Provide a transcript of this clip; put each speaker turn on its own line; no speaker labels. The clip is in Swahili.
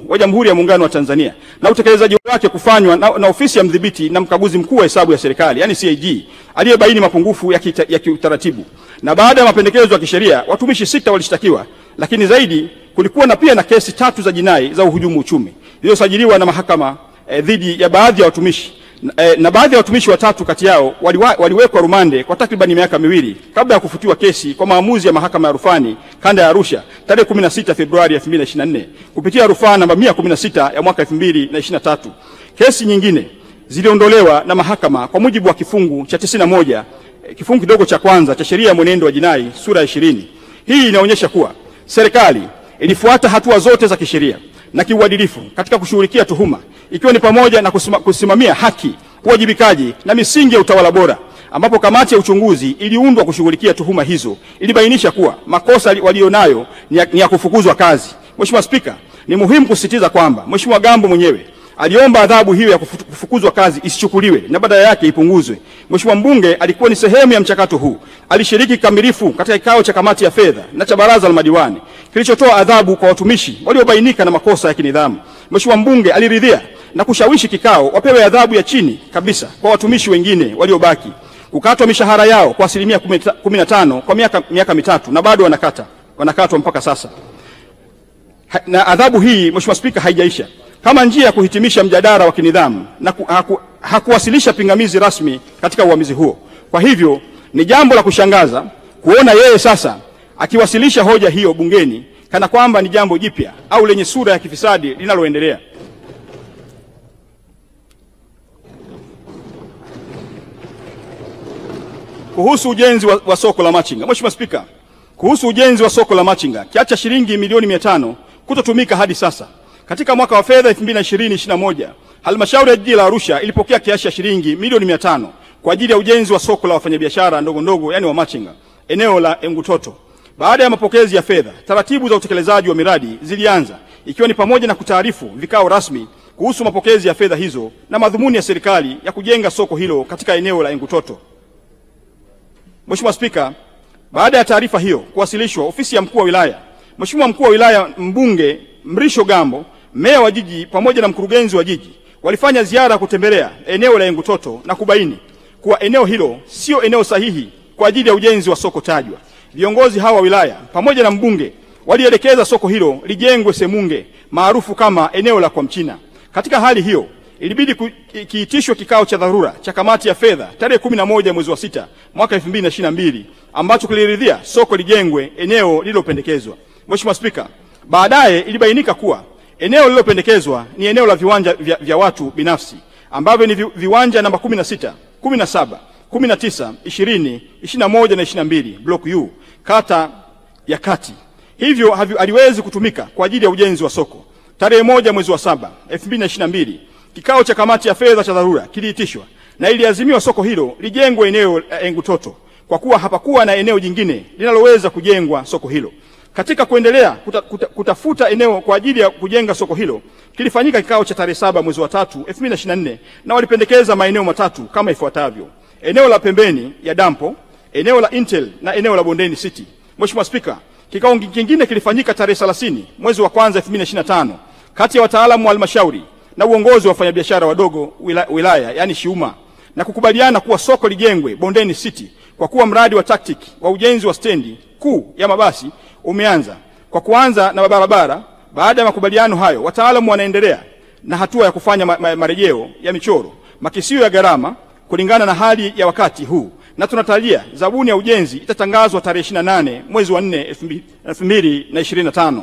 wa Jamhuri ya Muungano wa Tanzania na utekelezaji wake kufanywa na ofisi ya mdhibiti na mkaguzi mkuu wa hesabu ya serikali, yani CAG, aliyebaini mapungufu ya kiutaratibu. Na baada ya mapendekezo ya kisheria, watumishi 6 walishtakiwa, lakini zaidi kulikuwa na pia na kesi 3 za jinai za uhujumu uchumi zilizosajiliwa na mahakama dhidi ya baadhi ya watumishi. Na baadhi ya watumishi 3 kati yao waliwekwa rumande kwa takriban miaka 2 kabla ya kufutiwa kesi kwa maamuzi ya mahakama ya rufani kanda ya Arusha tarehe 16 Februari 2024 kupitia rufaa namba 116 ya mwaka 2023. Kesi nyingine ziliondolewa na mahakama kwa mujibu wa kifungu cha 91 kifungu kidogo cha kwanza cha sheria ya mwenendo wa jinai sura 20. Hii inaonyesha kuwa serikali ilifuata hatua zote za kisheria na kiuadilifu katika kushughulikia tuhuma, ikiwa ni pamoja na kusimamia haki, uwajibikaji na misingi ya utawala bora, ambapo kamati ya uchunguzi iliundwa kushughulikia tuhuma hizo. Ilibainisha kuwa makosa walionayo ni ya kufukuzwa kazi. Mheshimiwa Spika, ni muhimu kusisitiza kwamba Mheshimiwa Gambo mwenyewe aliomba adhabu hiyo ya kufukuzwa kazi isichukuliwe na badala yake ipunguzwe. Mheshimiwa mbunge alikuwa ni sehemu ya mchakato huu. Alishiriki kikamilifu katika kikao cha kamati ya fedha na cha baraza la madiwani kilichotoa adhabu kwa watumishi waliobainika na makosa ya kinidhamu. Mheshimiwa mbunge aliridhia na kushawishi kikao wapewe adhabu ya chini kabisa kwa watumishi wengine waliobaki, kukatwa mishahara yao kwa 15% kwa miaka 3, na bado wanakatwa mpaka sasa. Na adhabu hii, Mheshimiwa Spika, haijaisha. Kama njia ya kuhitimisha mjadala wa kinidhamu na hakuwasilisha pingamizi rasmi katika uamuzi huo. Kwa hivyo ni jambo la kushangaza kuona yeye sasa akiwasilisha hoja hiyo bungeni kana kwamba ni jambo jipya au lenye sura ya kifisadi linaloendelea. Kuhusu ujenzi wa soko la machinga. Mheshimiwa Spika, kuhusu ujenzi wa soko la machinga, kiasi cha shilingi milioni 500 kutotumika hadi sasa. Katika mwaka wa fedha 2020-2021, halmashauri ya jiji la Arusha ilipokea kiasi cha shilingi milioni 500 kwa ajili ya ujenzi wa soko la wafanyabiashara ndogo ndogo, yani wa machinga, eneo la Engutoto. Baada ya mapokezi ya fedha, taratibu za utekelezaji wa miradi zilianza, ikiwa ni pamoja na kutaarifu vikao rasmi kuhusu mapokezi ya fedha hizo na madhumuni ya serikali ya kujenga soko hilo katika eneo la Engutoto. Mheshimiwa Spika, baada ya taarifa hiyo kuwasilishwa ofisi ya mkuu wa wilaya, Mheshimiwa mkuu wa wilaya, mbunge Mrisho Gambo, meya wa jiji pamoja na mkurugenzi wa jiji walifanya ziara kutembelea eneo la Engutoto na kubaini kuwa eneo hilo sio eneo sahihi kwa ajili ya ujenzi wa soko tajwa. Viongozi hawa wa wilaya pamoja na mbunge walielekeza soko hilo lijengwe Semunge, maarufu kama eneo la kwa Mchina. Katika hali hiyo ilibidi kiitishwe kikao cha dharura cha kamati ya fedha tarehe 11 mwezi wa 6 mwaka 2022 ambacho kiliridhia soko lijengwe eneo lililopendekezwa. Mheshimiwa Spika, baadaye ilibainika kuwa eneo lililopendekezwa ni eneo la viwanja vya watu binafsi ambavyo ni viwanja namba 16, 17, 19, 20, 21 na 22 block U, kata ya Kati. Hivyo haliwezi kutumika kwa ajili ya ujenzi wa soko. Tarehe 1 mwezi wa 7 2022, kikao cha kamati ya fedha cha dharura kiliitishwa na iliazimiwa soko hilo lijengwe eneo Engutoto kwa kuwa hapakuwa na eneo jingine linaloweza kujengwa soko hilo. Katika kuendelea kutafuta eneo kwa ajili ya kujenga soko hilo, kilifanyika kikao cha tarehe 7 mwezi wa 3 2024 na walipendekeza maeneo 3 kama ifuatavyo: eneo la pembeni ya dampo, eneo la Intel na eneo la Bondeni City. Mheshimiwa Spika, kikao kingine kilifanyika tarehe 30 mwezi wa kwanza 2025 kati ya wataalamu wa halmashauri na uongozi wa wafanyabiashara wadogo wilaya, yani Shiuma, na kukubaliana kuwa soko lijengwe Bondeni City kwa kuwa mradi wa tactic wa ujenzi wa stendi kuu ya mabasi umeanza kwa kuanza na barabara. Baada ya makubaliano hayo, wataalamu wanaendelea na hatua ya kufanya marejeo ya michoro, makisio ya gharama kulingana na hali ya wakati huu, na tunatarajia zabuni ya ujenzi itatangazwa tarehe 28 mwezi wa 4 2025.